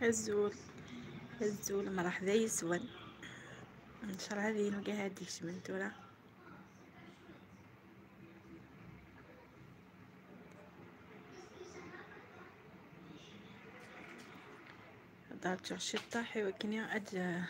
الزول الزول مرحبا يسون. ان شاء الله هذه نوكا هاديك شمنتورا. دارت شي طاحي وكني اد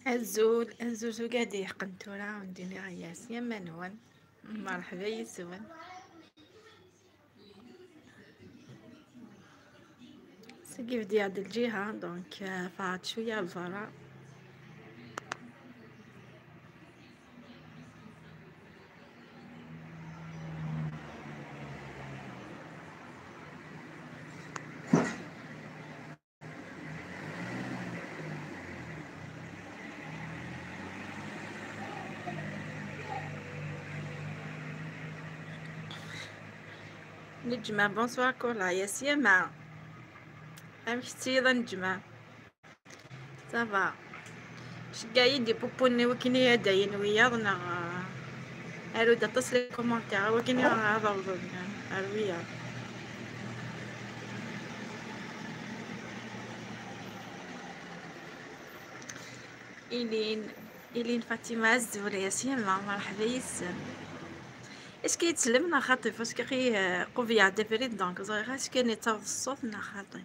الزول الزول قاعد يحقنتورا عندي غياس يا منون مرحبا يسون. سكيف ديال الجهة دونك فات شوية الفرا. نجمة bonsoir كولا يا سيما أمشتي نجمة ça va شكا يدي بوبوني وكني داين وياض ارو داطس les commentaires وكني هذا ارويا. إلين إلين فاطمة الزولة يا سيما مرحبا يسم. اش كيتسلمنا خاطي فاش كي قوفيا ديفريت دونك زغير اش كاين يتصاوب الصوت نا خاطي.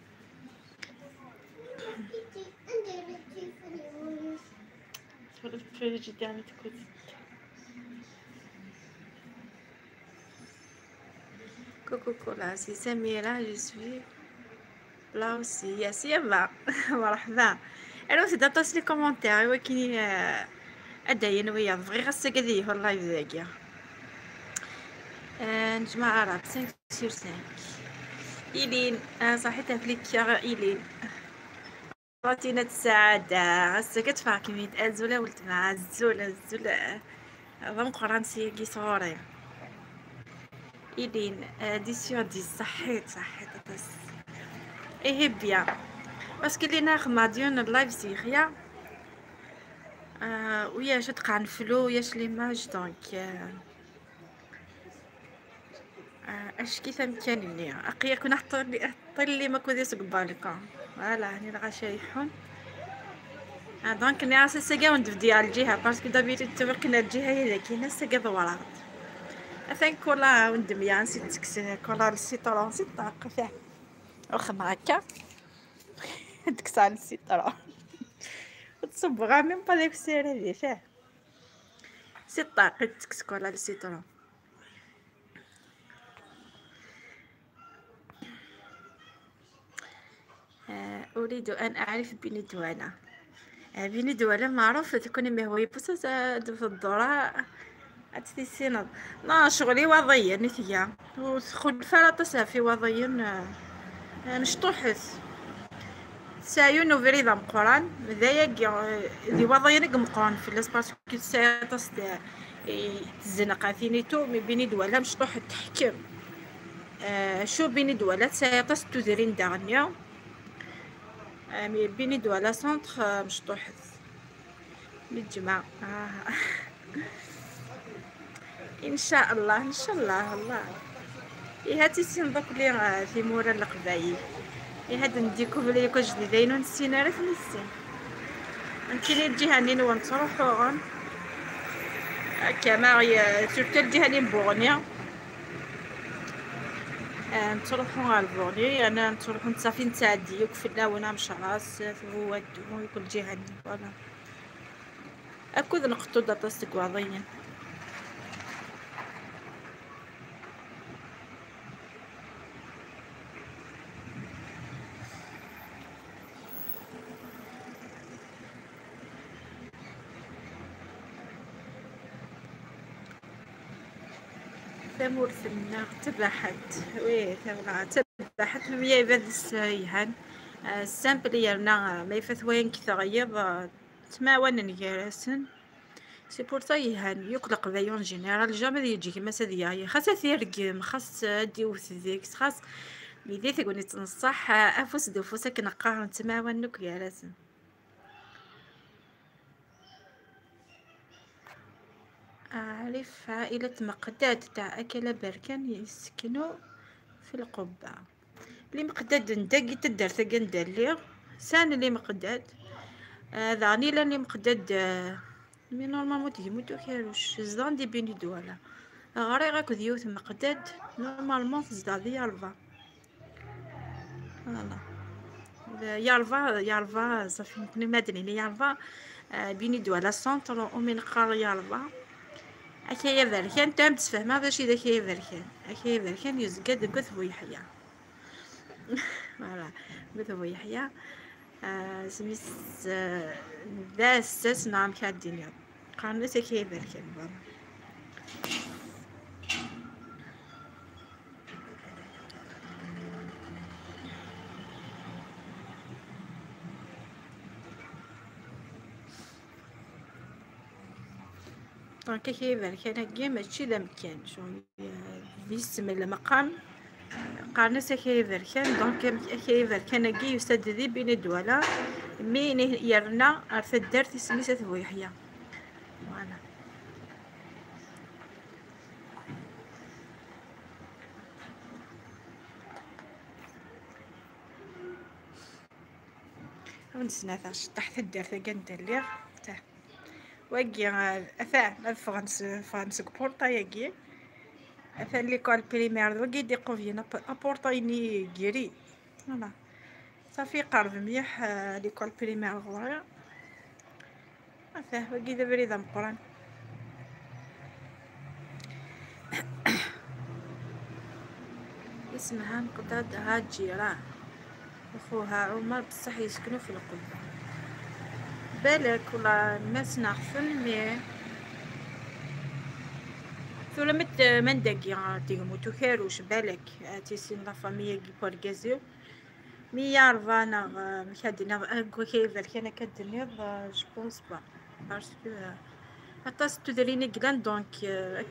Coucou كولا c'est سميرة je suis là aussi يا سيما مرحبا. الو سي داطاس les commentaires ولكن اداين ويا فغي خاصك هذه هو ال live ذاكيا. نجمة عرب 5 sur 5. إلين صحيتها فليك إلين روتينة السعادة غسا كتفاكي ميت أزولة ولد مع الزولة الزولة ضم سيكي صغوري. إلين dix sur dix صحيت صحيت بس إيه bien parce que لينا خماديون ال live سيخيا ويا شتقع نفلو وياش l'image donc اش كيف امكانني اقيا كون حط لي ما كوديس قبالكم voilà هني الغاشا يحون donc ني عاسا ساكا وندفدي على الجهة parce que d'habitude تبقينا الجهة هي كاينه ساكا ضورات اثان كولا وندميا نسيت تكس cola ال citron نسيت طاق فيه وخم هكا تكس على ال citron تصبغا même pas ديك السيرة هذه فيه سي طاق تكس cola ال citron. أريد أن أعرف بني دوالة. بني دوالة معروف تكون ما هو يبوس في الدورة أتسينض نا شغلي وضيا نثيا وخلفة لا في وضيا. مشطوحت سايون وفريضة مقران ذايا ذي وضعين مقران في لاس parce que تسايطس تزنق ثينيتو mais بيني دوالا مشطوح تحكم شو بيني دوالا تسايطس تودرين داغنيا mais بيني دوالا centre مشطوحت متجمع ان شاء الله ان شاء الله الله إيه تيسين دوك لي في مورا القبايل إيه هاد نديكوفري كو جديدين ونسينا راه نسين نمشي الجهة نين ونتروحو غن كما surtout الجهة لي بوغنيا نتروحو غا البوغني انا نتروحو نتصافي نتعدي يكفي ونا مشراس هو كل جهة نين voilà اكود نقطو داطاس كواضيين ثمورثنا تبحت oui تبحت ميا يبان السيهان ال simple يرنا ما يفات وين كثغيض تماوان نكراسن c'est pour ça يهان يقلق en général jamais يجي كيما ساديا خاص يرقم خاص ديوث ديك خاص ميدي تقولي تنصح افوس دوفوس كنقارن تماوان نكراسن أعرف عائلة مقداد تاع أكل بركان يسكنوا في القبة. لي مقداد ندقي تدار تاكنداليغ سان لي مقداد ذاني لا لي مقداد mais normalement تيموتو كاروش زدان دي بيني دوالا غري غاك ديوت مقداد normalement تزدا دي يالفا voilà يالفا يالفا صافي نكوني مدني يالفا بيني دوالا centre ومن قار يالفا أكايا بركان تام تفهم هذا شي ذاك يا بركان أكايا بركان يزقد قث بو يحيى voilà قث بو يحيى سميت ذا الساس نعم كالدنيا قارنت أكايا بركان voilà donc كي بركان ماشي ذا مكان شغل باسم المقام قارنس كي بركان donc كي بركان كي يسد ذي بين الدولة mais يرنا عرف الدار تسميت بو يحيى voilà ونسنا تحت الدار تاع تاع واكي اثا فرنس portail اثا l'école primaire واكي دي قوفينا portail ني كيري voilà صافي قرب مليح l'école primaire غوري اثا واكي دابا بريدة مقران اسمها مقداد هاجيرة وخوها عمر بصح يسكنوا في القبة بالك ولا الناس نعرفن mais ثولا مت منداكي تيموتو كاروش بالك تيسين la famille كي بورغازيو mais يعرف انا مكادينا كيف كان كدنيا je pense pas parce que اطاس تدريني كلان donc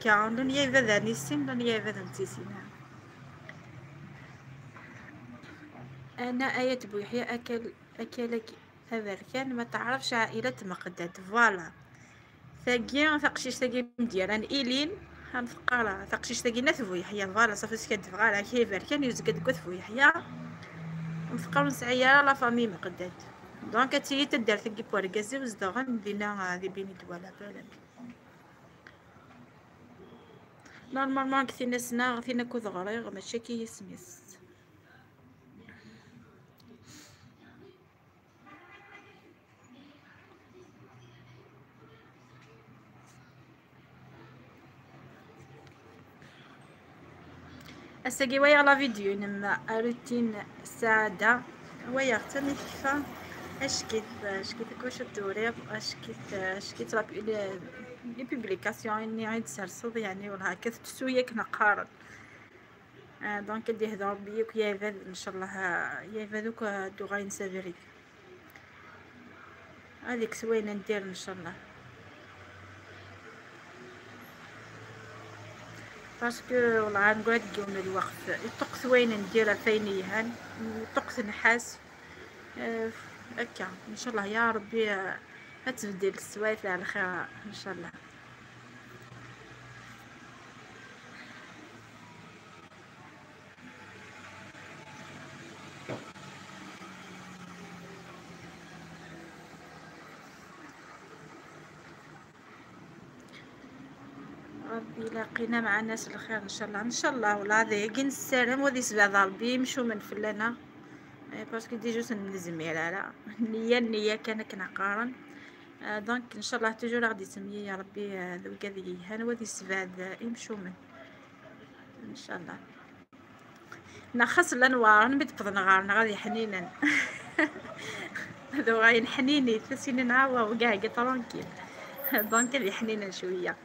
كا لن يا نيسين لن يا نتيسين. انا اية بويحيى اكلك أبركان ما تعرفش عائلة مقداد voilà ثاقي ثقشيش ثاقي مديران إلين هنفقرا ثقشيش ثاقي نثفو يحيى voilà صافي سكاد فغالا كي بركان يزقد كثفو يحيى نفقر نسعيا la famille مقداد donc تي تدار ثاقي بوركازي وزدغن دينا ذي بيني دوالا بالك normalement كثينا سنا غثينا كوذ غريغ ماشي كي سميس اساقي ويا la vidéo نما روتين السعادة ويا غتاني كيفا اشكيت كوش الدوريق اشكيت les publications اني عيد سرسض يعني ولا هكا تسويا كنقارن donc دي هدا ربي يا ان شاء الله يا فادوك دوغاين سافيري هذيك سوينا ندير ان شاء الله parce que والله نقعد يوم الوقت الطقس وين نديرها فينيهان الطقس نحاس هكا ان شاء الله يا ربي تبدل السوايع على خير ان شاء الله. ربي يلاقينا مع الناس الخير ان شاء الله ان شاء الله. والله هذا كي نسالم وذي سبع ربي يمشوا من فلانا parce que déjà نزمير على النية النية كان كنقارن donc ان شاء الله toujours غادي تسمي يا ربي ذوك هذه هان وذي سبع يمشوا من ان شاء الله. نخص الانوار نبدا نغار غادي حنينا هذو غاين حنيني تسيني نعاوه وكاع tranquille donc اللي حنينا شوية.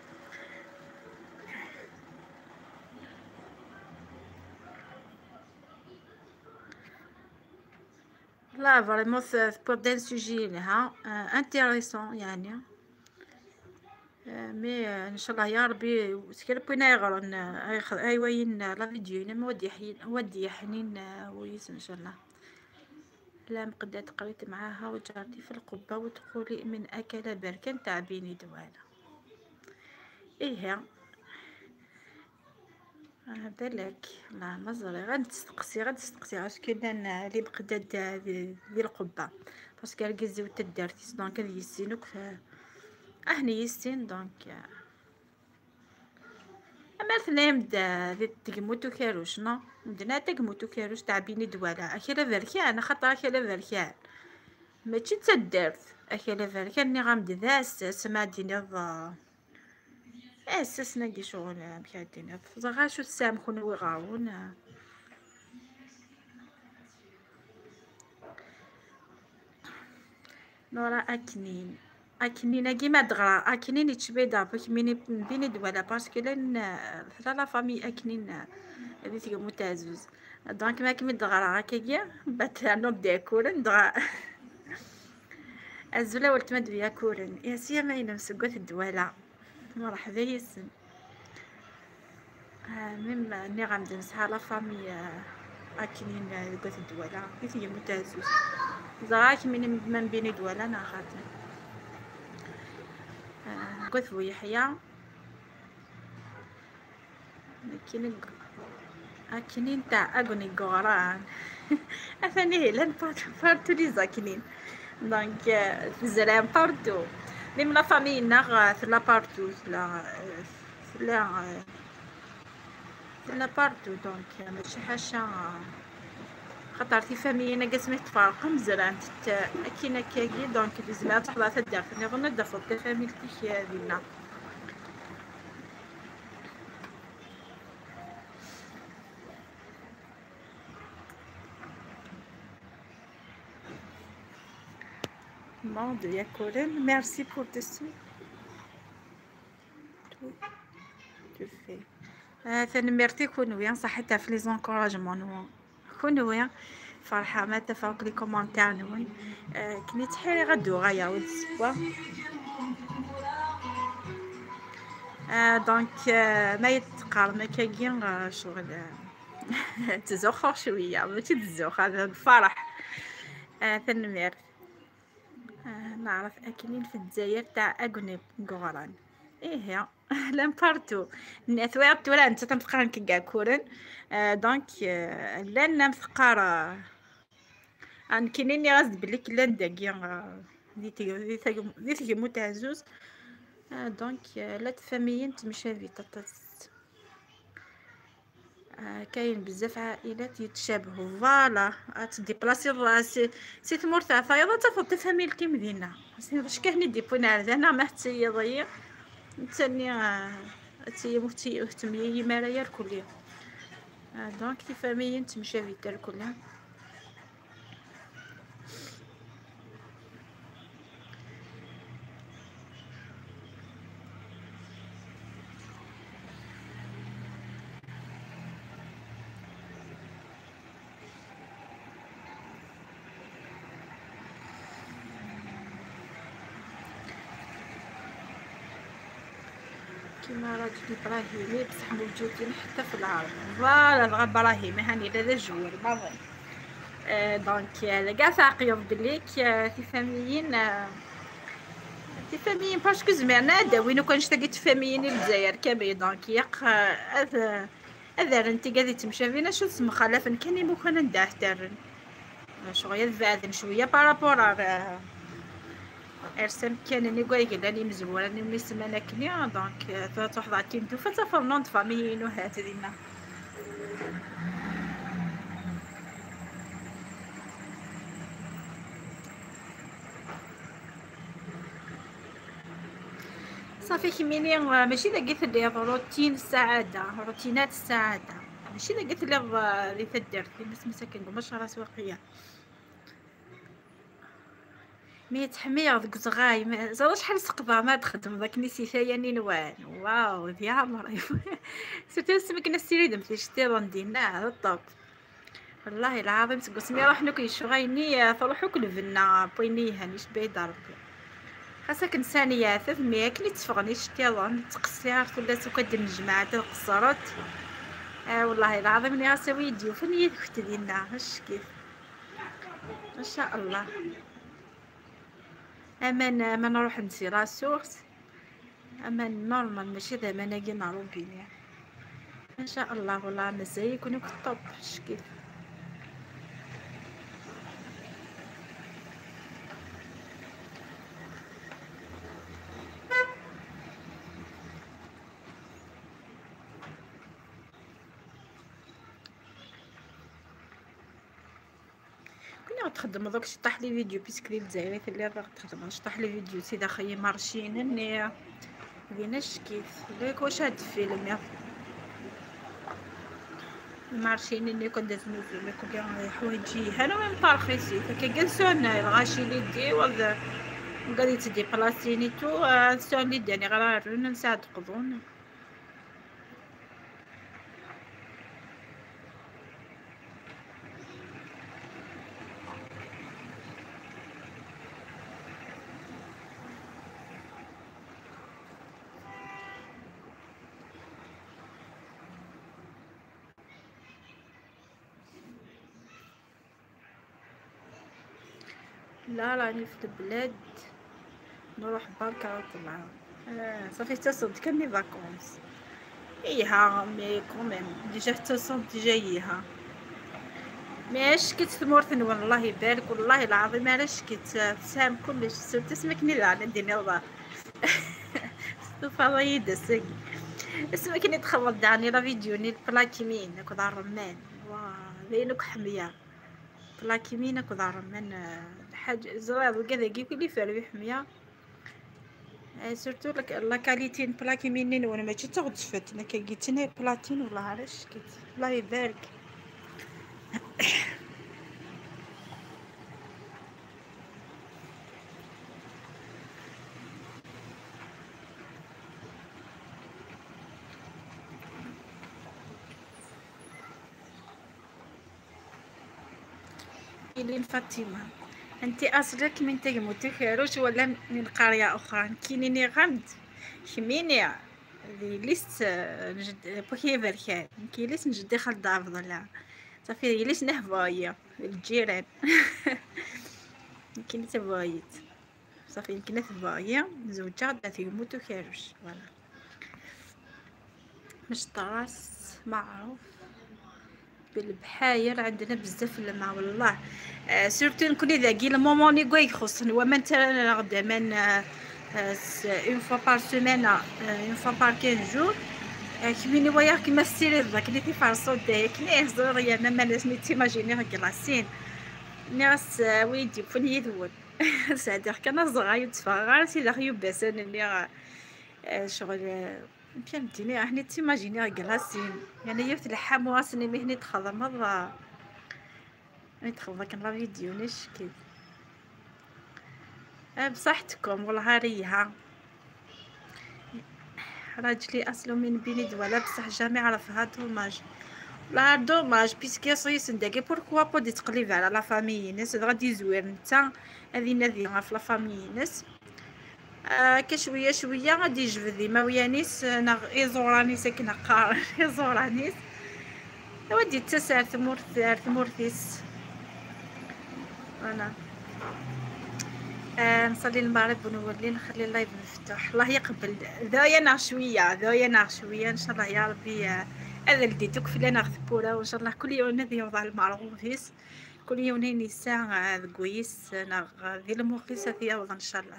لا vraiment pour un sujet لها intéressant يعني mais ان شاء الله يا ربي سكر بينا يغرن اي وين la vidéo ما ودي حنين ويس ان شاء الله. لا مقدات قريت معاها وجارتي في القبة وتقولي من اكل بركان تاع بيني دواله ايه بالك لا مازال غنتسقسي غنتسقسي اش كاين اللي بقداد ديال القبة parce que ركزي وتدارتي donc يسينوك اهني يسين donc اما ثنايم دي تقموتو كاروش non مدنا تقموتو كاروش تاع بيني دواله اخيرا بركان خاطر اخيرا بركان ماشي تدارت اخيرا بركان ني غامد ذا سما ديني اساس ناقي شغل بحال زغا شو تسامحون ويغاون نورا اكنين اكنين كيما دغرا اكنين يتشبيدا باش ميني بيني دوالا parce que لان la famille اكنين هذه تيغمو تعزوز donc ما كيما دغرا هكاكيا بات نوب ديكورن دغا الزولا ولتمد بيا كورن يا سيما ينمسكوت الدوالا مرحبا ياسن même ني غنبدا نسعى la famille اكنين دوكات الدوالا كيف هي متعزوز زراك من بين دوالا انا خاطر كوث يحيى كاين اكنين تاع اغني غوران اثاني لان partout les اكنين donc زران partout même la famille ناغ لا partout لا لا لا partout donc ماشي حاجة خاطر في famille انا قسمي تفارق مزران كاين كاكي donc لازم تحضر تدار نظن دافو فاميلتي ديالنا. Monde Yakolen, merci pour dessus. Tout tu fais. ثاني كونويا صحتها في les encouragements كونويا فرحة ما تفوق les commentaires نون كني تحيري غدو غايا ودسوا donc ما يتقار ما كاين شغل تزوخ شوية ماشي تزوخ هذا الفرح. ثاني نعرف اكلين في الجزائر تاع اغني غوران ايه لان partout نثوير ولا انت تمثقان كاع كورن donc لان نمثقار ان كاينين غاز بلي كلان داكي دي تيغمو تعزوز donc لا تفاميين تمشى في تطات كاين بزاف عائلات يتشابهوا voilà تديبلاسي الراس سي تمور تاع فايضه تفض تفهمي الكيم باش كهني ديبونا انا ما حتى ضيق نتاني تي مفتي اهتمي مرايا الكلية donc تفهمي تمشى في الدار كلها. كيما راجل ابراهيمي بصح موجودين حتى في العرب. voilà الغا ابراهيمي هاني لا joueur باغي. donc كاع ثاقيو بليك تفاميين تفاميين parce que زمان داوين وكان شتاقي تفاميين الجزائر كامل. donc ياق هذا رنتي قاعد تمشى فينا شو مخالف كان ممكن نداه ترن شغل بعد شوية par rapport ارسم كان ني كواي قالني مزوره ني سمانه كني. donc تروح كي ندوفا تفرنون famille نو هات دينا. صافي كميني ماشي ذا قلت لي روتين السعادة، روتينات السعادة ماشي ذا قلت لي اللي تدير في ناس مساكن قماش راس واقيه مي تحمية ذوك زغاي زرا شحال سقطه ما تخدم ذاك نسيتايا نوان واو يا عمري سيرتو سمك نسيري دم في شتي روندينا هذا الطوب والله العظيم تقول سمي روح نوك يشغيني تروحو كل فنا بويني هانيش بعيد ربي خاصك انسانيه ثمية كلي تفغني شتي تقصير ولا سكد الجماعة تقصرت. والله العظيم اني غاسوي يديو فني كنت دينا اش كيف ما شاء الله. امان ما نروح نسي la source امان normal ماشي زعما ناكي نروبيني ما شاء الله والله مازال يكونوا top اش كيف. تخدم دوك شطح les vidéos parce que الجزائري اللي راه تخدم شطح les vidéos سيدا خيي مارشين ني بيناش كيف ليك واش هاد الفيلم يا مارشين ني كون دازنو فيلم كون حوايجي هانو ميم با رخيصي كيجلسون الغاشي اللي دي ولا غادي تدي بلاصيني تو سون لي داني غير نساعد قضون. لا راني في البلاد نروح بركة طلع صافي حتى صد كان les vacances ايها mais quand même déjà حتى صد déjà ايها ماش كتثمورت نور الله يبارك والله العظيم علاش كتسام كلش surtout سمكني لا ندير الله سوف يدسك اسمكني تخلط داني la vidéo ني البلاكيمين كذا الرمان وا لينك حمية بلاكيمين كذا الرمان حاجة زرار وكذا كي كل فعل حمية surtout la qualité بلاكيمين وانا ماشي تغدفت انا كيتني بلاتين والله علاش كيت الله يبارك. إلين فاطمة انت اصلك من تيموتي ولا من قرية اخرى؟ كينيني غمد كميني ليست نجد بوكي بركان كي ليست نجدي خالد عبد الله صافي ليست نهبايا الجيران كاين تبايت صافي يمكن تبايا زوجة تيموتو كاروش فوالا مش طراس معروف بالبحاير عندنا بزاف الماء والله. surtout نكون اذا كي ال moment لي كوي خصني وما انت غدا من une fois par semaine une fois par 15 jours كيميني ويا كيما السيري داك اللي تيفرصو داك ني زور يا ما لازم تيماجيني كلاسين ناس ويدي فني يدون سادر كان صغير تفغر سي داك يباسن اللي شغل فهمتيني حنا تيماجيني كلاسين يعني يفت الحام واسني مهني تخدم مرة تخدم كان la vidéo نيش كيف بصحتكم والله ريها. راجلي اصلو من بيني دوالا بصح jamais عرفها dommage والله dommage parce que صيس نداكي pourquoi pas دي تقليب على la famille ناس غادي زوير نتا هذه نادي في la famille ناس كشويه شوية غادي يجبد ما ويانيس ايزوراني ساكنة قار ايزورانيس ودي تسع ثمورثيس. انا نصلي المغرب ونولي نخلي ال live مفتوح. الله يقبل ذايا شوية ذايا شوية ان شاء الله يا ربي. هذا لديتك فلان غثبوره وان شاء الله كل يوم هذا يوضع المعروفيس كل يوم نساء كويس ذي المخيسه يوضع ان شاء الله.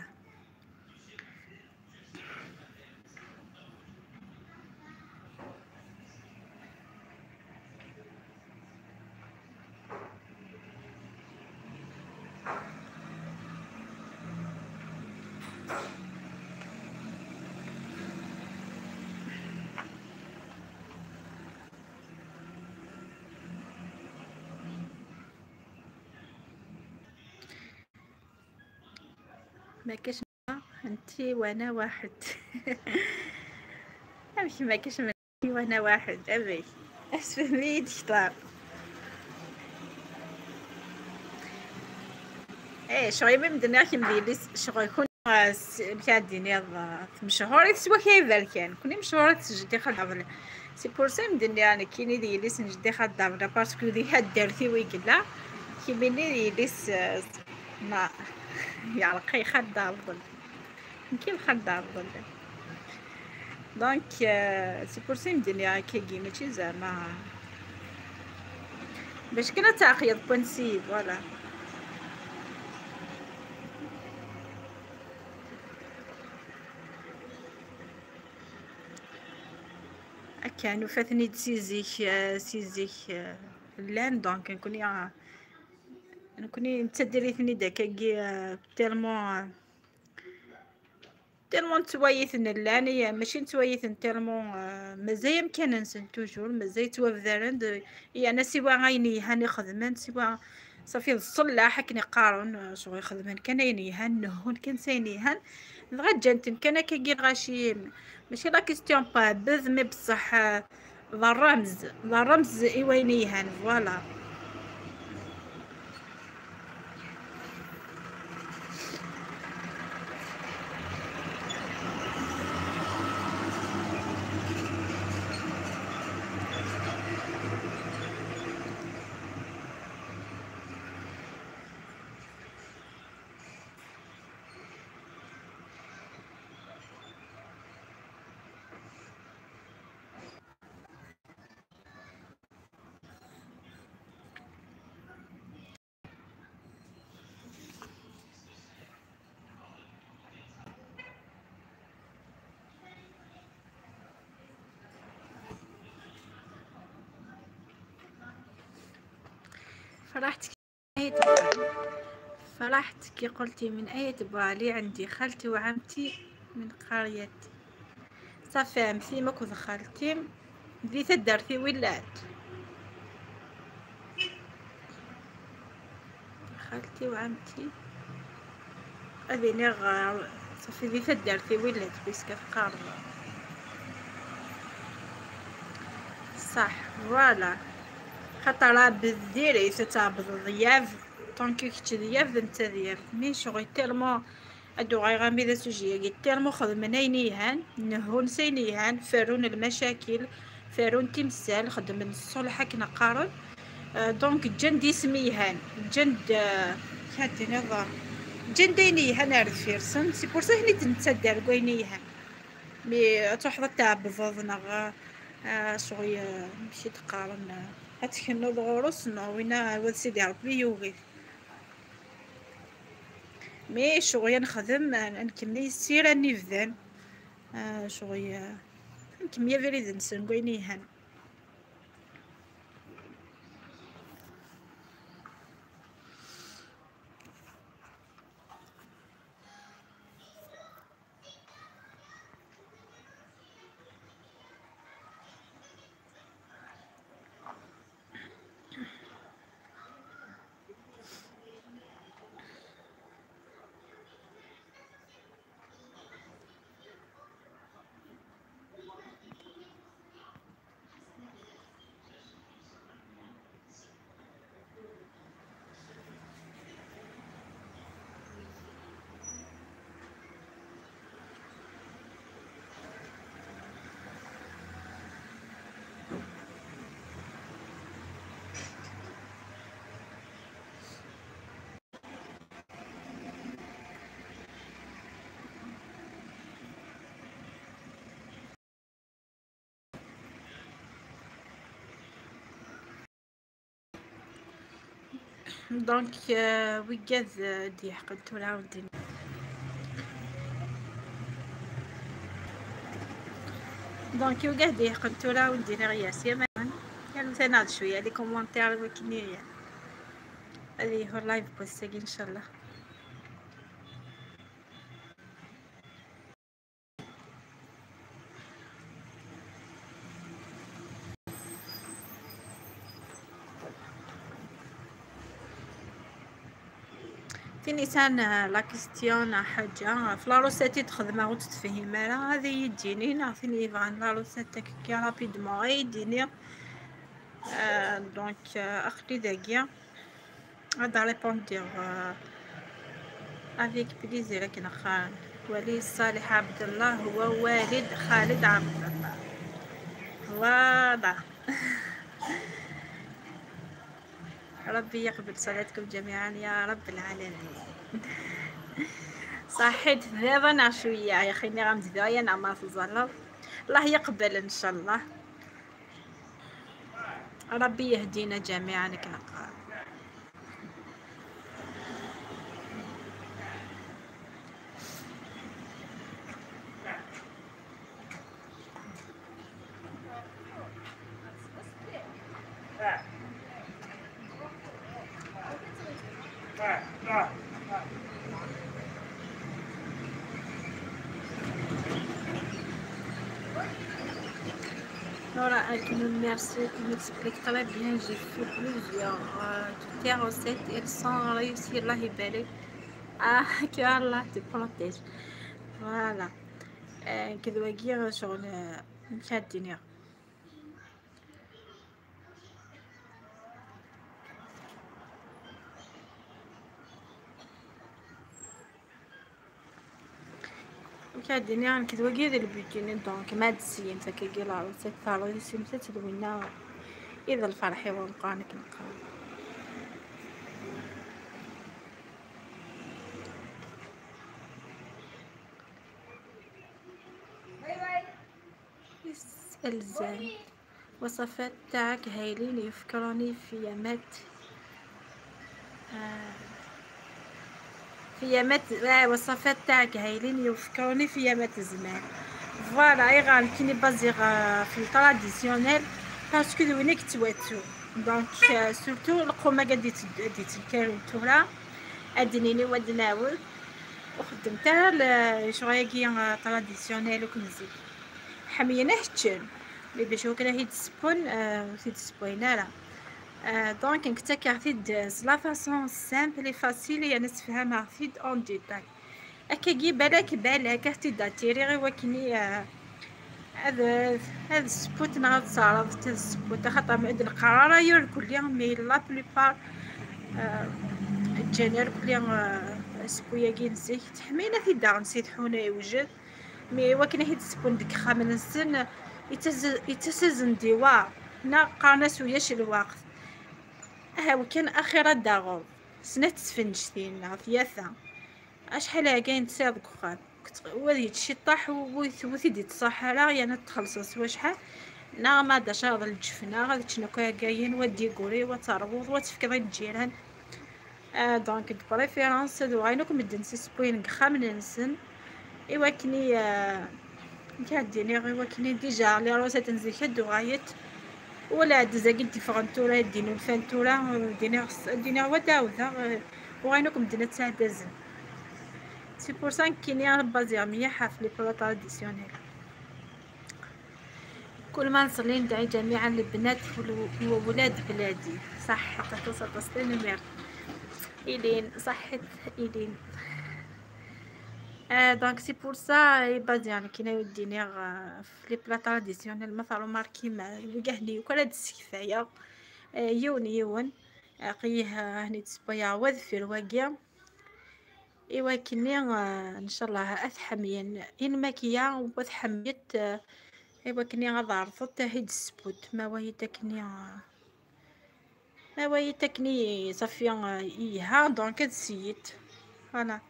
ما كاش انتي وانا واحد. امشي ما كاش انتي وانا واحد ابي اسفهمي تشطاب. ايه شغل ما مدنا كي مديليس شغل يكون مكاديني مشهور سوا كيف كان كوني مشهور تجدي خدام c'est pour ça مدني انا كيني ديليس نجدي خدام parce que دي هاد دارتي ويقلا كيميني ديليس ما يعرقي خدام ظل كيف خدام ظل. donc c'est pour ça مدني كيجي ماشي زعما باش كنا تعقيد بونسي voilà. كانوا فاتني سيزيك سيزيك لان donc نكوني نتدريتني داك كي tellement tellement توايثن لان ماشي نتوايثن tellement مازال يمكن نسن toujours مازال توافذرن يعني سوا غايني هاني خدمان سوا صافي الصلاح كني قارن شغل خدمان كان ينيهان نهون كان سينيهان غا جانتن كان كي غاشي ماشي la question با بذ mais بصح الرمز الرمز ايوينيهان voilà. فرحت فرحت كي قلتي من آية بوعلي عندي خالتي وعمتي من قرية صافي عمتي ما كنت خالتي ذي تدرتي ولات خالتي وعمتي أذيني صافي ذي تدرتي ولات بيسك قارة صح voilà. خاطر بالديري تتعبد الضياف tant que كنت ضياف انت ضياف mais شغل tellement ادو غير غامي ذا sujet tellement خدمنا ينيهان نهون سينيهان فارون المشاكل فارون تمثال خدم الصلح كنا قارن donc جند يسميهان جند كاتي نظر جند ينيهان عرفيرسن c'est pour ça هني تنتدار كوينيهان mais تحضر تعبد نغ شغل مشي تقارن هتكنو ضغورس وينا ود سيدي ربي يوغي mais شغل نخدم نكمل يسير اني فذان شغل نكمل فريد نسن كوينيهان. donc ويقاد دي حقلتو العاودين. donc وقاد دي حقلتو العاودين غياس يا مان يعني تناض شوية les commentaires وكني هذه هو ال live بوستاكي ان شاء الله. فيني la question حاجة في la recette تخدمها وتتفهم راه هذه يديني نعطيني يبغى la recette كي rapidement يديني donc اخلي داكيا هذا répondre avec plaisir. لكن خان ولي صالح عبد الله هو والد خالد عبد الله واضح. ربي يقبل صلاتكم جميعا يا رب العالمين. صحيت دابا شوية يا اخي غنبدا انا ما تزلط. الله يقبل ان شاء الله، ربي يهدينا جميعا كنقرا. Nora, merci, tu m'expliques très bien. J'ai fait plusieurs tes recettes, elles sont réussies, الله يبارك. Ah, que Allah te protège. Voilà. كذا شغل مشادين. كاديني عن كذا كذا البيتين donc ما تسين فكي la recette تاع سيمسات دوينا اذا الفرح ونقانك نقرا. الزين وصفات تاعك هايلين يفكروني في يامات في يامات وصفات تاعك هايلين يفكروني في يامات الزمان. voilà ايغان كيني basée في ال traditionnel parce que وينك تواتو donc surtout القومه قد ديت تورا ادنيني ودناول وخدمتها شغايا traditionnel وكنزيد حمينا هتشن mais باش هو كان هيتسبون تيتسبوينا لا donc نكتا كارتيد la façon simple facile يعني تفهمها فيد en détail اكاكي بالك بالك تيداتيري غير وكني هذا السبوت نهار تصارف هذا السبوت خاطر عند القرار يور كل يوم mais la plupart الجنر كل يوم سبويا كي نزيك تحمينا في دار نسيت حونا يوجد mais وكنا هي تسبون ديك خامن السن يتسزن ديوا نا قانا سوياش الوقت ها وكان اخيرا داغو سنة تسفنجتين ثلاثة اشحال كاين تساض كخان ودي تشي طاح وثيدي تصحرا يعني تخلص وشحال نا ما داشا الجفنه غادي تشنو كاين ودي كوري وتروض وتفكر الجيران donc de préférence دو غاينوك مدن سبوين خامن نسن ايوا كني كاديني غير كني déjà les recettes نزيد دو غايت ولا دزاكي ديفرونتورا دينو الفانتورا ديني ديني وداوذا وغاينوك مدن تساعد c'est pour ça كيني basée مليحة في les plats traditionnels. كل ما نصلي ندعي جميعا البنات وولاد بلادي صح حتى توصل تصلي مير إلين صحت إلين donc c'est pour ça basée يعني كينا يديني في les plats traditionnels مثلا ماركي مع وكهني وكل هاد السكفايه يون يون قيه هني تسبيا وذفير واقيا ايوا كني ان شاء الله اثحمين ان ماكيا وثحميت ايوا كني غضارفت هيد السبوت ما وهي تكني ما وهي تكني صافي ايها donc تسيت voilà.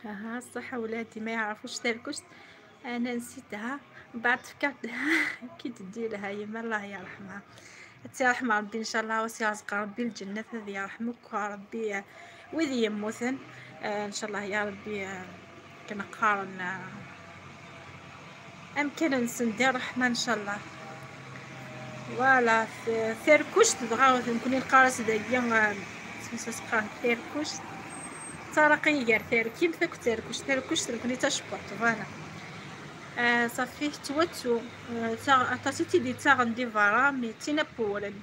ها صح ولادي ما يعرفوش تركوش انا نسيتها بعد فكرت كي تديرها يما الله يرحمها ترحم ربي ان شاء الله وسيرزق ربي الجنة ذي يرحمك ربي وذي يموتن ان شاء الله يا ربي كنقارن امكن نسندي رحمه ان شاء الله. voilà ثيركوش تبغاو نكون القارص داكيا سميتو ثيركوش ترقي كاع ثيركيم ثاك ثيركوش ثيركوش نكوني تشبط voilà صافي تواتو عطاتي دي تاغن دي فارا mais تينا بورن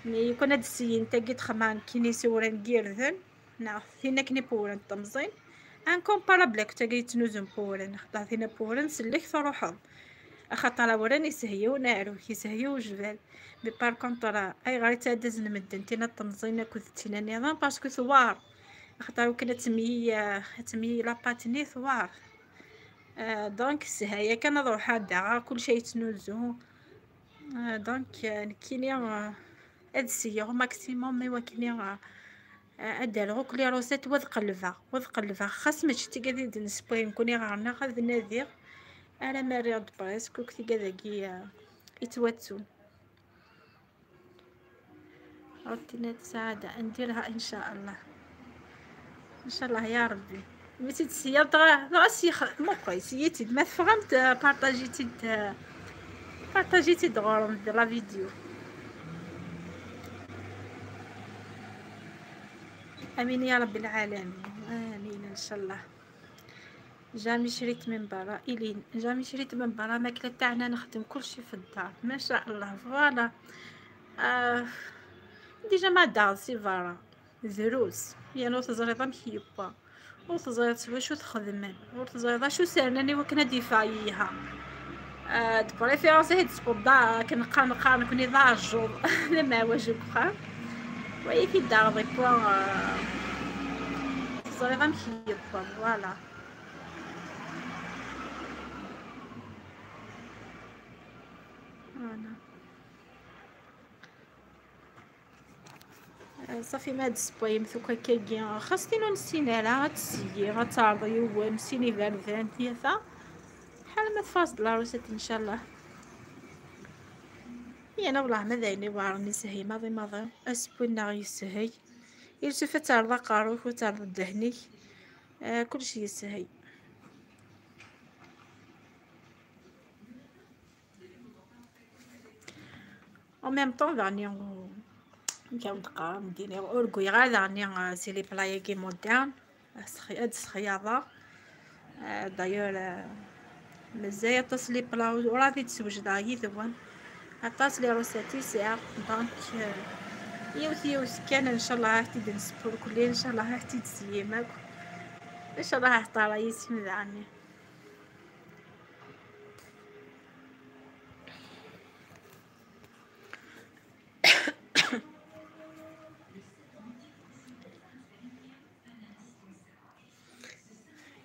mais يكون هاد السيين تاكي تخمان كيني سوران كيرذن نا ثينا كني بورن تمزين incomparable تاكي تنوزن بورن خطا ثينا بورن سلك تروحض خاطر وران يسهيو نارو يسهيو جبال mais par contre اي غير تادز نمدن تينا تمزين كنت تينا نظام parce que ثوار خاطر كنا تمي la pâte ني ثوار donc السهايه كان نروح داغا كلشي يتنوزو donc كيني هاد السيغ maximum mais وكيني ادالغو كل les recettes وذ قلبها خاص ماشي تيكادي نسبوي نكوني غارنا غاد نادير انا ما ريض presque كنتي كذاكي يتواتو روتينات سعادة نديرها ان شاء الله ان شاء الله يا ربي. ملي تسيا دغا موقع سيتي ما فهمت بارطاجيتي دغورم la vidéo. امين يا رب العالمين امين ان شاء الله. jamais شريت من برا الين jamais شريت من برا ماكله تاعنا نخدم كلشي في الدار ما شاء الله. voilà déjà ما دار سي فارا زروس يعني تزريطه مخيبه وتزريط واش تخدم وتزريط شو سرناني وكنا ديفايها de préférence هاد سبودا كنقا نقا نكوني ضاجو لما واش بخا وي في الدار دي بوان تزريطه مخيبه. voilà صافي ما دسبويم ثوكا كاكي خاصني نسينا لا غتسيي غتعرضي ومسيني فالفان تيثا بحال ما تفاصل la recette ان شاء الله. انا والله ما ذايني وارني سهي ماضي ماضي اسبونا يسهي يلسف تعرض قاروك وتعرض الدهني كلشي يسهي. au même temps داني كنبقى ندير اوركوي غير داني c'est les plats كي modernes هاد الخياطة دايور مزايا طاس les plats وراه تسوجد يذون عطاس les recettes ساعة donc يوث كان ان شاء الله حتى نسبور كلي ان شاء الله حتى تسيمك ان شاء الله حتى رايس مزعني.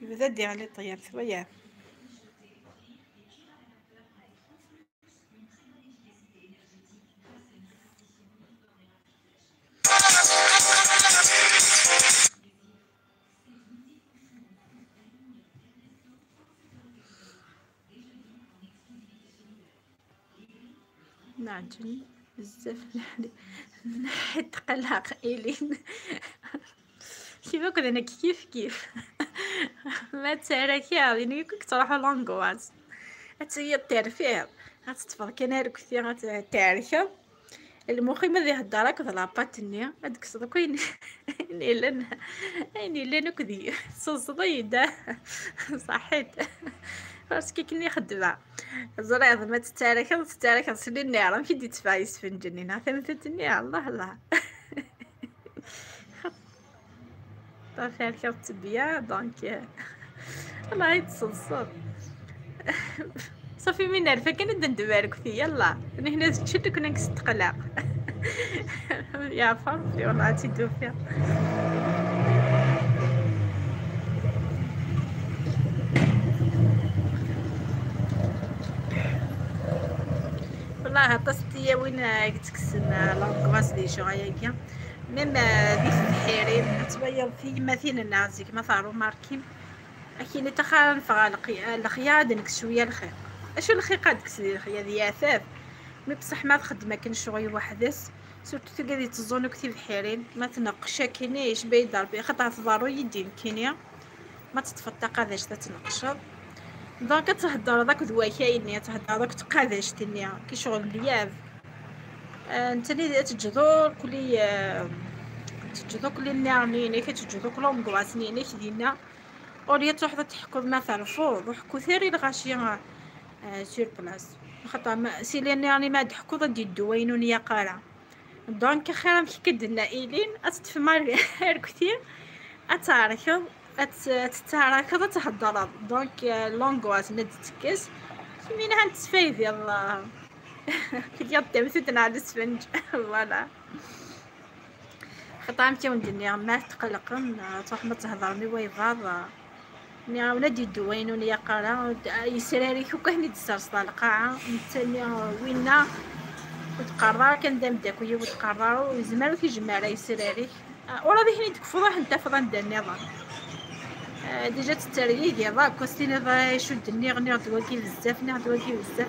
يبدا دير عليه طياب شوية. نعجن بزاف نحي قلق إلين كيما كنا انا كيف كيف ما تسالك يا يعني كنت تروح l'angoisse هي تعرفيها غتتفض كان ركثي غتعرفها المخي ما يهضر هكا la pâte ني هذيك الصدق وين لان يعني لان كذي صوصديده صحيت parce que كني خدمة زريض ما تتارك تتارك سلي النار مشي دي تفايس فنجنينا ثمثتني الله الله طافي الكرت bien donc الله يتصلصل صافي من عرفه كان ندبارك فيه يلا انا هنا تشد كنا نستقلق يا فرفي والله تيدو فيها. والله عطستي وين تكسن l'angoisse دي شغايا même ديك التحيرين تبين في مثلا نازيك ما ثارو ماركين اكيد تخا نفغ الخيا دنك شوية الخيق اشو الخيق هادك الخيا ديال ثاف mais بصح ما تخدم كان شغل وحدس surtout تلقى تزونو كتير بحيرين ما تنقشا كينيش باي ضربي خاطر تضارو يدين كينيا ما تتفطى قاداش تتنقشض donc تهدر داك دواكايني تهدر داك تقاداش تنيا كي شغل لياف انت اللي تجذور كلي تجذو كل النارنيني كتجذو كل l'angoisse دينا اوليا تروح تحكم ما تعرفو وحكو ثاري الغاشي sur place خاطر سي لي نارني ما تحكو ضد يدو نيا قارا donc خير كي كدنا ايلين اتتفما كثير اتعركض اتتعركض تهضر donc l'angoisse ند تكس كيمينا هنتسفايدي الله كي تمثلنا على السفنج voilà خاطر عمتي وندني ما تقلقن تروح ما تهضرني ويفاض ني ولادي الدوين وني قرا يسراري كوكا تسرسط القاعة نتاني وينا وتقرر كان دام داك ويا وتقرر وزمر كيجمع راه يسراري ورا ذي هني تكفض انت فضا ندير النظام déjà تتريق يا كوستيني شد النيغ نيغ دواكي بزاف نيغ دواكي بزاف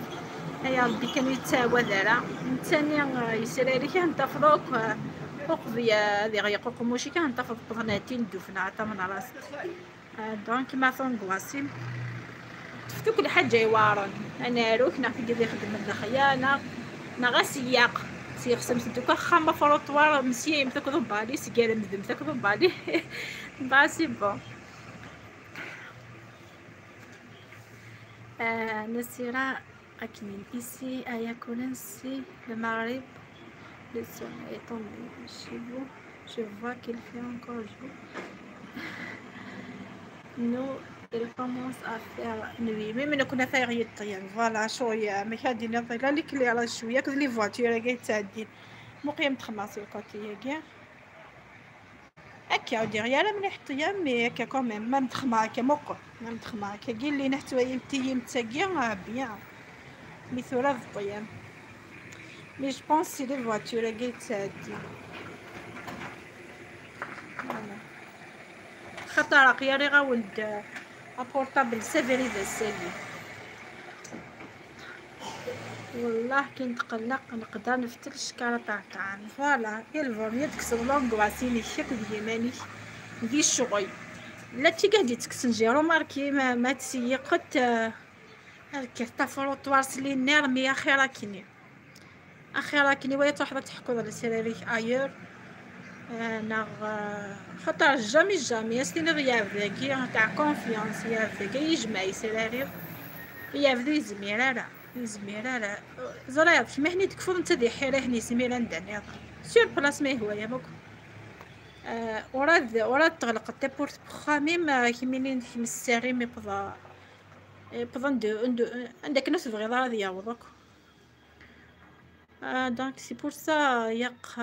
يا ربي كانوا يتساوى ذرا نتاني يسراري كنتفضوك وقضي هذه غيقوق موشي كنتفض بضناتي ندفنا عطا من راسك donc ما ثونغواسي تفتو كل حاجة يوارن انا روك نا في قد يخدم الخيانة نا غا سياق سيخسم دوكا خامة فروطوار مسيم تاك بالي سكال مدم تاك بالي با c'est bon. نسيرا أكمل ici à Yakolen c'est le Maghreb le soleil est tombé chez vous je vois qu'il fait encore jour nous il commence à faire nuit même إن كنا فايغ يطير voilà شوية ما كادين لا لي كلي شوية كذ les voitures كاع تعدين مقيم تخماس الكوتي كاع هكا عاودي غير مليح طيام mais هكا quand même ما متخمع هكا موقع ما متخمع هكا كي اللي نحتوى تيم تاكيا bien mais ثورة الطيام mais je pense c'est les voitures كاع تعدي خاطر قياري غا ولد portable سافري ذا السالي والله كي نتقلق نقدر نفتل الشكاره تاع الطعام voilà الفورميا تكسر l'angoisse الشك ديالي دي الشغل لا تي قاعد تكسن j'ai remarqué ما تسيقت هكا تا فروطوار سلي نير mais اخي راكني اخي راكني ويا تروح تحكو على سيريك ailleurs نغ خاطر jamais jamais استيني غياب ذاكي تاع confiance يا ذاكي يجمع يسراري يا يزمير راه يزمير راه زريض كيما هني تكفر انت دي حيره هني زميره ندعني sur place ما هو يا بوك وراد تغلق تا porte بخامي كيما كيما الساري مي بضا بضا ندو عندك ناس بغي راه يعوضك donc c'est pour ça يق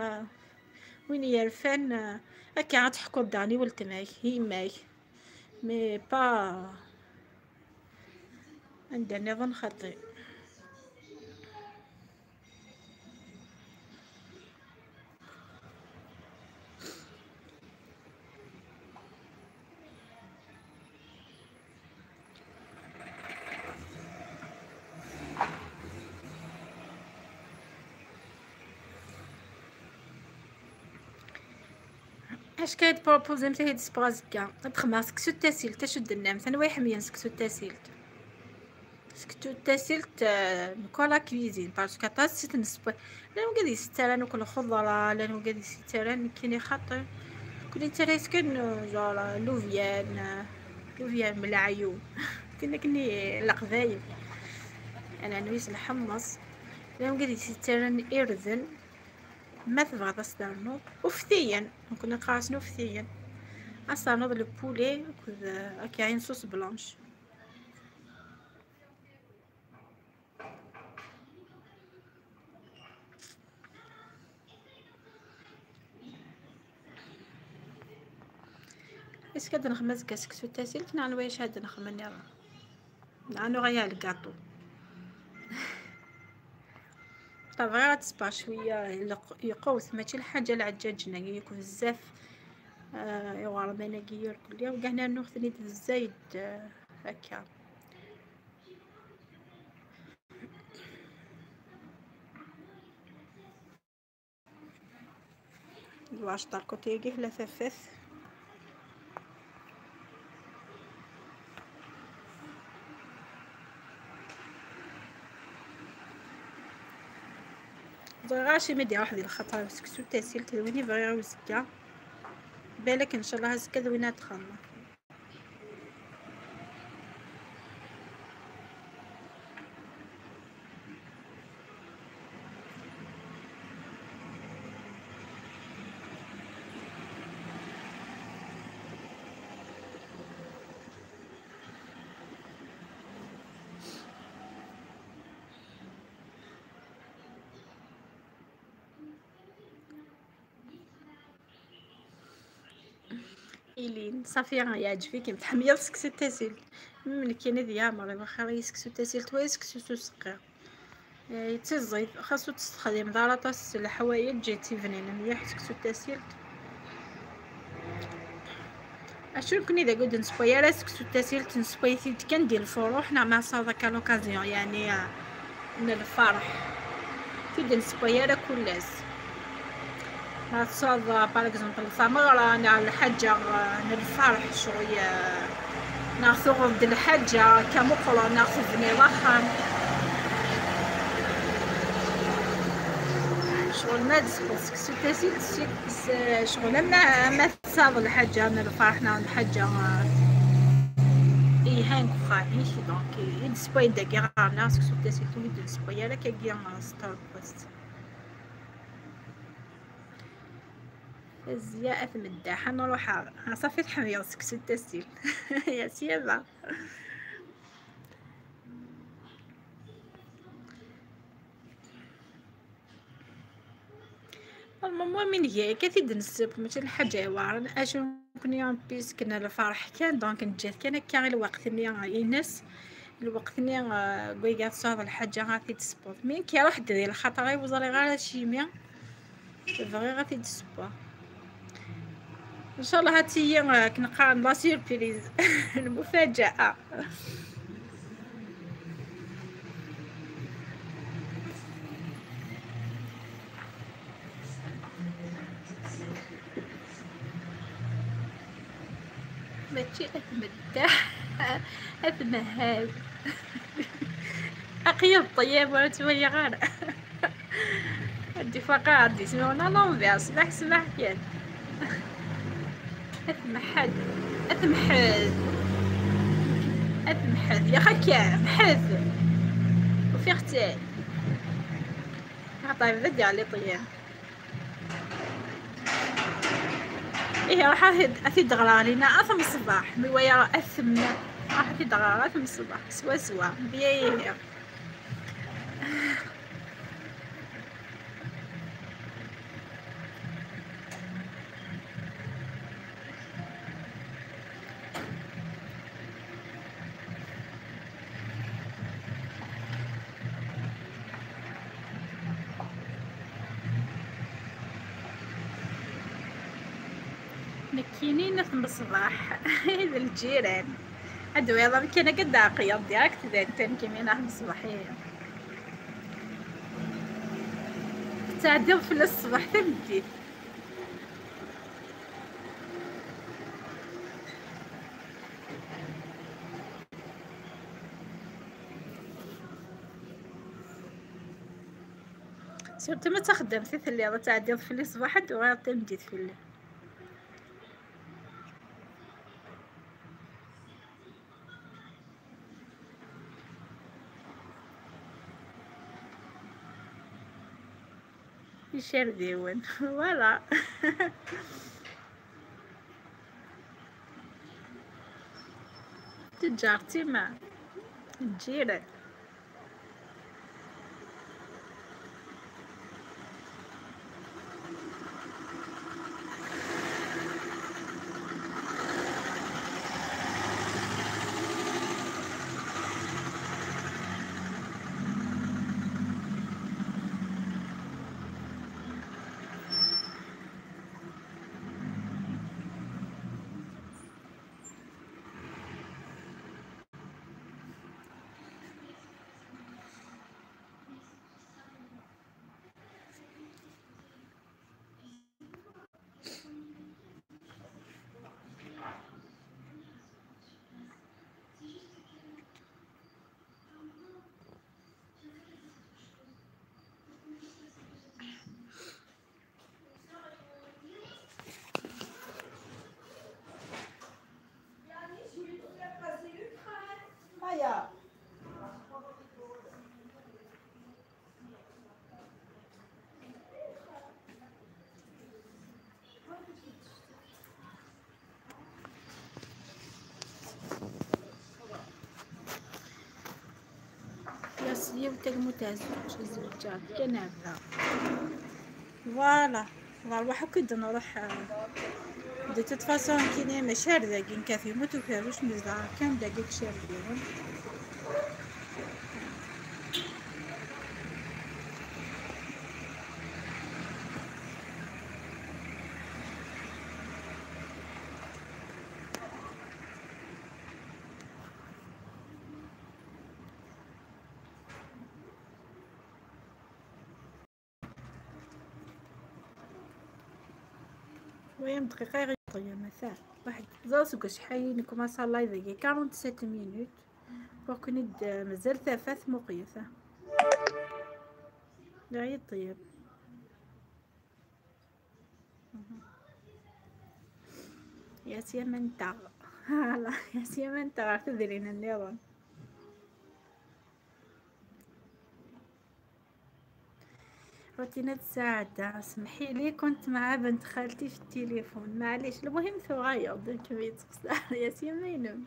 وين يرفان هكا غتحكو بداني ولتماك هي ماك mais pas عندنا نظن خطي. اش كاين proposer متى هاد سبرازكا تخمر سكسو تاسيلت اش درنا مثلا واحد مية سكسو تاسيلت سكسو تاسيلت نكولا cuisine parce que طاسيت نسب لا نقدر يسترا ناكل خضرة لا نقدر يسترا كاين خاطر كل ترى يسكن جورا لوفيان لوفيان من العيون كنا كني القذايب انا نويس الحمص لا نقدر يسترا إرذن ما تبغى تصدرنو وفتيا كنا قاصنو فتيا اصلا le poulet كاين sauce blanche. est-ce que نخمز كاسكسو تاسيلت نعنو واش هاد نخمن يلا نعنو غير الكاطو طبعا تصبر شوية يقوس ماشي الحاجة العجاجنا يكون بزاف يغرمنا كيور كل يوم كاع نوخذ الزايد هكا. الواش داركوتي لا ثفث غاشي مدي واحد الخطر سكسو تاسيل تلويني بغير وزكا بالك ان شاء الله هزكا دوينه تخمر. إلين صافي يعجبك متحمية سكسو تاسيل من كاين ديال مرة واخا يسكسو تاسيل توا يسكسو سقي يتزيد خاصو تستخدم دارطاس الحوايج جي تيفنين مليح سكسو تاسيل. اشو كوني اذا قد نسبوي راه سكسو تاسيل تنسبوي كان ديال الفروح نا مع صادك لوكازيون يعني من الفرح تيد نسبوي راه كلاس تصاد باغ اكزومبل ثمرة ناع الحاجة الفرح شوية ناخذ الحاجة كمقرة ناخذ نظام شغل ما تسكسو تاسيل شغل ما تصاد الحاجة من الفرح ناع الحاجة إيهان كخانيش دونك يدسبوي داكي غارنا سكسو تاسيل تولي دسبوي راه كاكي ستار بوست الزياء مداحة نروح صافي تحمية سكسو التسيل يا سيابة. المهم من هي كثير نسب ماشي الحاجة واعرة اشو كوني بيس كنا الفرح كان دونك نجات كان كان الوقت ني الناس الوقت ني كويكا تصاد الحاجة غادي تسبوت مين كي روح دير الخطر وزري غير شيميا بغي غادي تسبوا ان شاء الله هاتي كنقرا لا سيربريز المفاجاة. ماشي اتمدح اتمهاب اقيم الطياب ولا تولي غير عندي فقاعة عندي سمعونا لونفيرس سمح سمح كان اتمحد اتمحد اتمحد يا خاكا محد وفي اختي طيب بدي علي طياب ايه راح اتدغرا علينا اثم الصباح مي اثم راح اتدغرا اثم الصباح سوا سوا بيا مكينين في الصباح هذا الجيران هادو يلا كان قد قياض ديالك تذا كيمينا في الصباحية تعديو في الصباح تمدي سيرتو ما تخدم في الليل تعديو في الصباح وغير تمدي في الليل. يشرديون فوالا تجارتي مع الجيران. ديال تاع الزوجة كان هذا voilà نروح كنت نروح de toute façon كيني ماشي هكذا كافي موتو كاروش نزرع كان داكيك شي ديالهم. ويام دقيقة غير طيب مثلا واحد زوج شحال نكومونسا live هي 47 minutes وكنت مازال ثلاث مقيسة لا طيب. يا سيما انت هلا يا سيما انت عرفت ديرين النظام. روتينات السعادة سمحي لي كنت مع بنت خالتي في التليفون معليش المهم ثغايا دونك يا سيما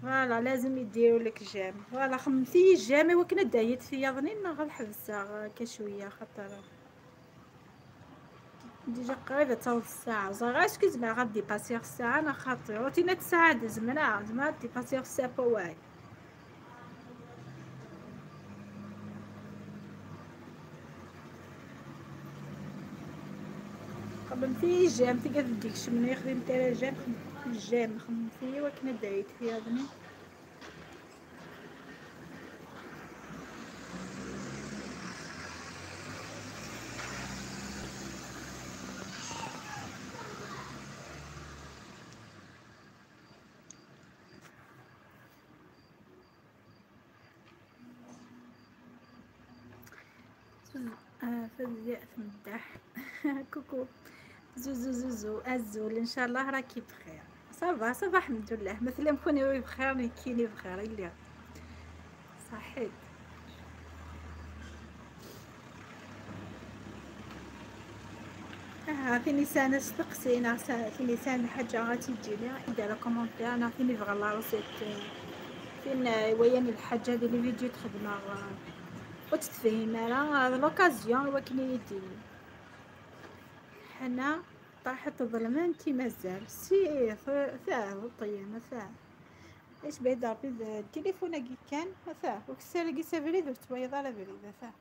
voilà لازم يديروا لك j'aime voilà خمسي j'aime وكنا دايت فيا ظنين غنحبسها كشويه خاطر déjà قريبه تا الساعة زعما est-ce que زعما غادي dépasser الساعة انا خاطر روتينات السعادة زعما dépasser الساعة بواي. خممتي j'aime تقعد ديك شمن يخدم تاع j'aime j'aime خممتي وكنا دايت فيها ظني. فزياء تمدح coucou زوزو زوزو الزول ان شاء الله راكي بخير. ça va ça va الحمد لله مثلا كوني بخير كيني بخير الا صحيت. فيني سانا استقسينا فيني سانا حاجة غادي تجيني راح ندير commentaire انا فيني بغا la recette فين وين الحاجة ديال الفيديو تخدمها وتتفهم راه l'occasion وكني يديني حنا طاحت الظلمة انتي مازال سي ثاه الطيامه ثاه ايش بعيد ربي التليفون كي كان ثاه وكسر كي سافري وتبيض على بريد ثاه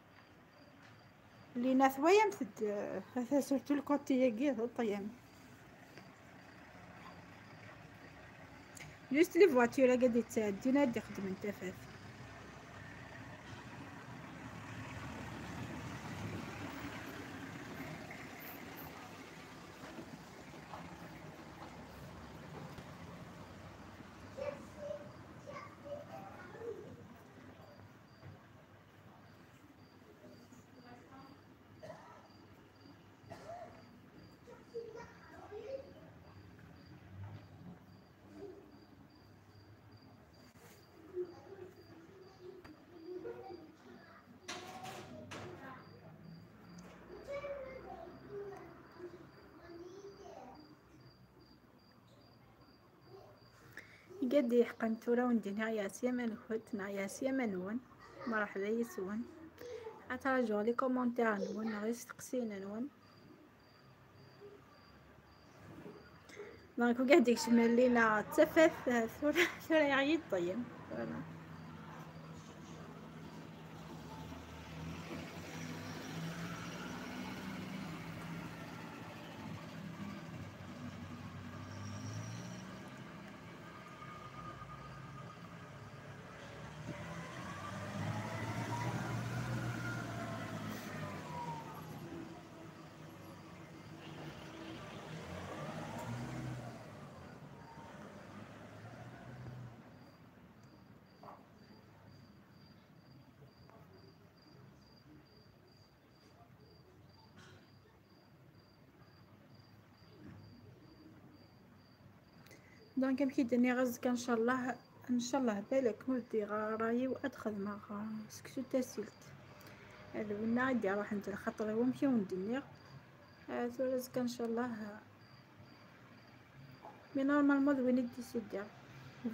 لينا ثويا مثد ثاه surtout ال côté كي الطيامه juste les voitures قاعد يتعدينا دي خدم انت فات. قد يحقن تورا وندينا يا سيما نخوتنا يا سيما نون مرحبا يسون اتراجعوا les commentaires نون غير تقسينا نون donc وكاع ديك شمال لينا تفاث ثورة يعيط طيب voilà. donc كي دني غزك ان شاء الله ان شاء الله بالك مودي رايي وادخل مع سكتو تاسلت هذا ونا غادي راح ندير خاطر هو مشي وندني رزق ان شاء الله mais normalement وين ديسيدير.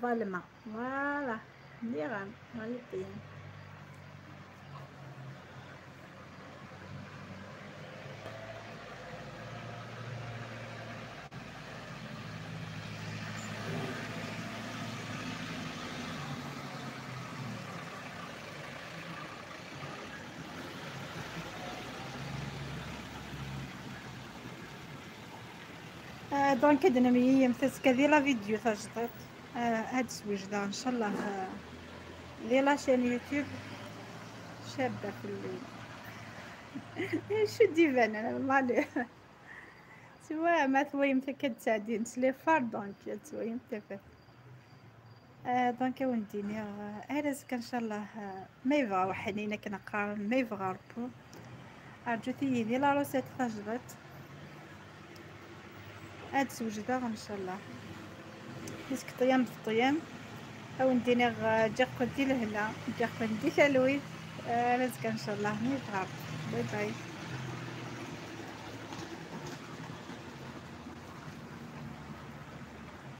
فالما فوالا نيغام غالي. donc دنا متسكا دي la vidéo تجديد هاد سويجدا ان شاء الله دي la chaîne YouTube شابه في الليل. شو ديفان انا مالي سوا ما ثويم كتساعدين les phares donc تسويم تفات. donc ونديني هذا ان شاء الله ما يبغى وحنينا كنقرا ما يبغى ربو ارجوتي دي la recette تجديد هاد سوجدا ان شاء الله باسك طيام في طيام او نديني جا كنتي لهنا جا كنتي ثلوي رزق ان شاء الله. نيتغاب باي باي.